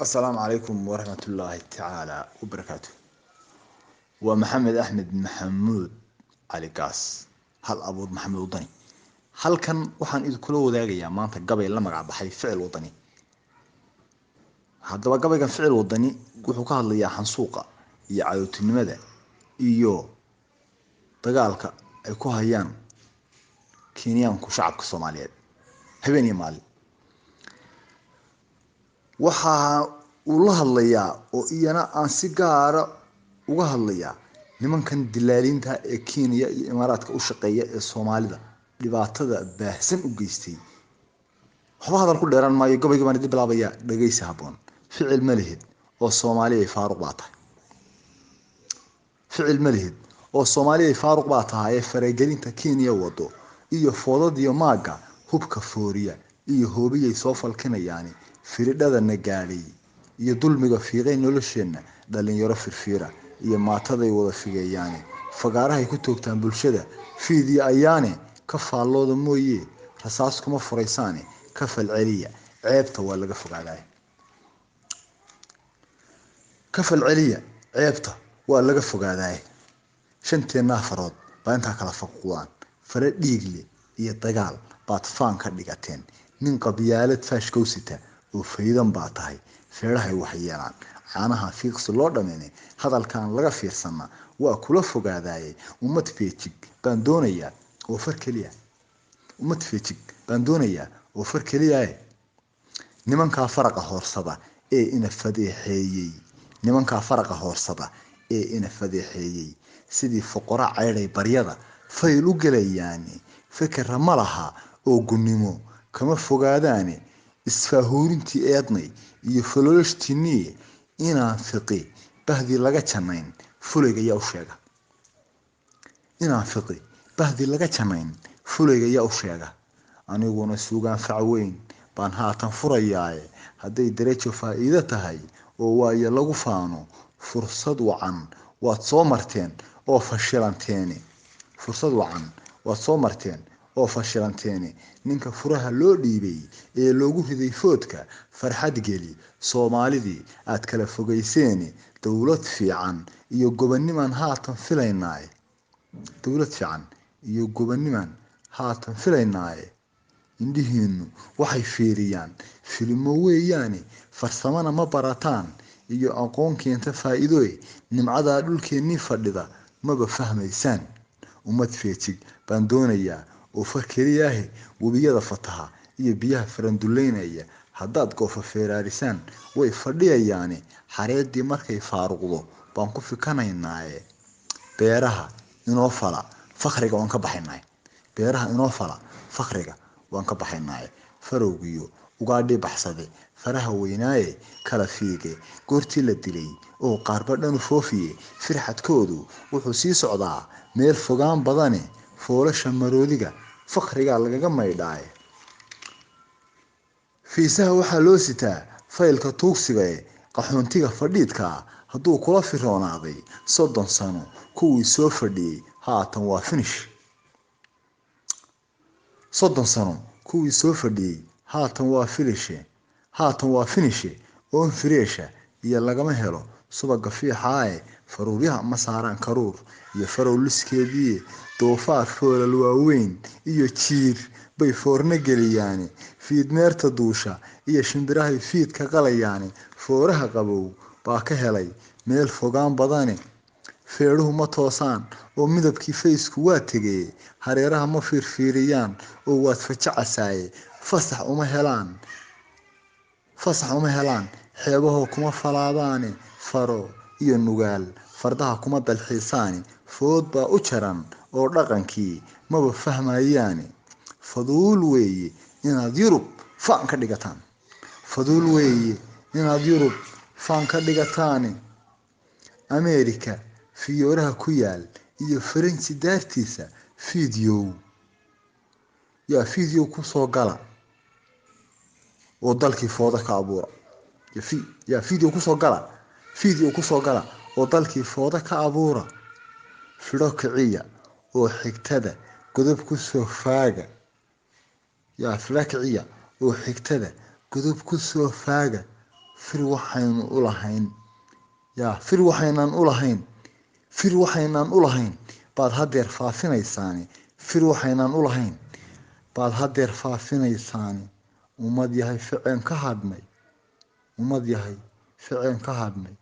Asalaamu calaykum waraxmatullaahi tacaala wabarakaatu. Waa Maxamed Axmed Maxamuud Cali Gaas, hal abuur Maxamed Wadani. Halkan waxaan idinkula wadaagayaa maanta gabay la magac baxay Ficil Wadani. Haddaba gabaygan Ficil Wadani wuxuu ka hadlayaa xansuuqa iyo cadowtinimada iyo dagaalka ay ku hayaan Kenyaanku shacabka Soomaaliyeed habeen iyo maalin. Waxa uu la hadlayaa oo iyana aan si gaara uga hadlayaa nimankan dilaaliinta ee Kenya iyo Imaaraadka u shaqeeya ee Soomaalida dhibaatada baahsan u geystay. Waxba hadal ku dheeraan maayo, gabayga baan idin bilaabayaa, dhegeysi habboon. Ficil ma lihid oo Soomaaliya ay faaruq baa tahay. Ficil ma lihid oo Soomaaliya ay faaruq baa tahay ee faragelinta Kenya wado iyo foodadiyo maagga hubka fooriya iyo hoobiyay soo falkinayaani firidhadana gaadhay iyo dulmiga fiiqay nolosheenna, dhalinyaro firfiira iyo maataday wada figeeyaane, fagaarahay ku toogtaan bulshada fiidiyo ayaane, ka faallooda mooye rasaas kuma furaysaane, ka falceliya ceebta waa laga fogaadaay. Ka falceliya ceebta waa laga fogaadaay. Shanteenna farood baa intaa kala faquuqdaan, fare dhiigle iyo dagaal baad faan ka dhigateen. Nin qabyaalad faashkowsita oo faydan baa tahay, feedhahay wax yeelaan caanaha fiiqsi loo dhammeene, hadalkan laga fiirsana waa kula fogaadaaye. Ummad feejig baan doonayaa oo far keliya, ummad feejig baan doonayaa oo far keliyae. Nimankaa faraqa hoorsada ee ina fadeexeeyey, nimankaa faraqa hoorsada ee ina fadeexeeyey, sidii foqora ceydhay baryada fayl u gelayaane, fikira ma laha oo gunnimo kama fogaadaane, isfaahuurintii eednay iyo fololashtiinniye, inaan fiqi bahdii laga janayn fulayga yaa u sheega. Inaan fiqi bahdii laga janayn fulayga yaa u sheega. Aniguna suugaan fac weyn baan haatan furayaaye, hadday darajo faa'iido tahay oo waayo lagu faano, fursad wacan waad soo marteen oo fashilanteene. Fursad wacan waad soo marteen oo fashilanteene. Ninka furaha loo dhiibay ee loogu riday foodka farxad geli Soomaalidii aad kala fogayseene, dowlad fiican iyo gobonimaan haatan filaynaaye. Dowlad fiican iyo gobonimaan haatan filaynaaye. Indhihiinu waxay fiiriyaan filimo weeyaane, farsamana ma barataan iyo aqoon keenta faa'iidoe, nimcadaa dhulkeennii fadhida maba fahmaysaan. Ummad feejig baan doonayaa oo far keliyaahe, webiyada fataha iyo biyaha faranduleynaya haddaad goofa feeraarisaan way fadhiyayaane, xareeddii markay faaruqdo baan ku fikanaynaaye. Beeraha inoo fala fakhriga waan ka baxaynaaye. Beeraha inoo fala fakhriga waan ka baxaynaaye. Farowgiyo ugaadhii baxsade faraha weynaaye kala fiige goortii la dilay oo qaarba dhanu foofiye, firxadkoodu wuxuu sii socdaa meel fogaan badane, foolasha maroodiga fakhrigaa lagaga maydhaaye. Fiisaha waxaa loo sitaa faylka tuugsigae, qaxoontiga fadhiidkaa hadduu kula firoonaaday 30 sano kuwii soo fadhiyey haatan waa finish. 30 sano kuwii soo fadhiyey haatan waa filishe, haatan waa finishe. Oon fireesha iyo lagama helo subaga fiixaaye, faruuryaha ma saaraan karuur iyo farow liskeediiye, doofaar foolal waaweyn iyo jiir bay foorno geliyaane, fiidmeerta duusha iyo shimbirahay fiidka qalayaane, fooraha qabow baa ka helay meel fogaan badane. Feedhuhu ma toosaan oo midabkii faysku waa tegeye, hareeraha ma fiirfiiriyaan oo waad fajacasaaye, fasax uma helaan, fasax uma helaan xeebahoo kuma falaadaane, faro iyo nugaal fardaha kuma dalxiisaane, food baa u jaran oo dhaqankii maba fahmayaane. Faduul weeye inaad Yurub faan ka dhigataan. Faduul weeye inaad Yurub faan ka dhigataane. Ameerika fiyooraha ku yaal iyo Faransi daartiisa fiidyow yaa fiidyow kusoo gala oo dalkii fooda ka abuura. Yaa fiidyow kusoo gala, fiidyow kusoo gala oo dalkii fooda ka abuura. Fidho kiciya oo xigtada godob kusoo faaga. Yaa fidho kiciya oo xigtada godob kusoo faaga. Fir waxaynu u lahayn, yaa fir waxaynaan u lahayn, fir waxaynaan u lahayn baad haddeer faafinaysaani, fir waxaynaan u lahayn baad haddeer faafinaysaani. Ummad yahay ficeen ka hadhnay, ummad yahay ficeen ka hadhnay,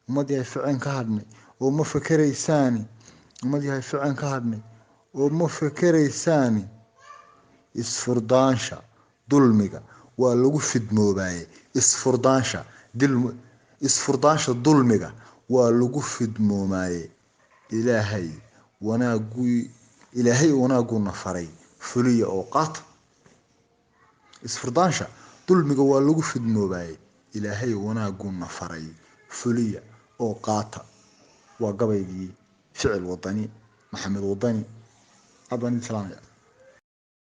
ummad yahay ficeen ka hadhnay oo ma fekeraysaani, ummad yahay ficeen ka hadhnay oo ma fekeraysaani. Isfurdaansha dulmiga waa lagu fidmoobaaye, isfurdaansha dil, isfurdaansha dulmiga waa lagu fidmoomaaye. Ilaahay wanaaguu, Ilaahay wanaaguuna faray fuliya oo qaata. Isfurdaansha dulmiga waa lagu fidmoobaaye, Ilaahay wanaaguuna faray fuliya oo qaata. Waa gabaygii Ficil Wadani, Maxamed Wadani. Aad baan idin salaamaya.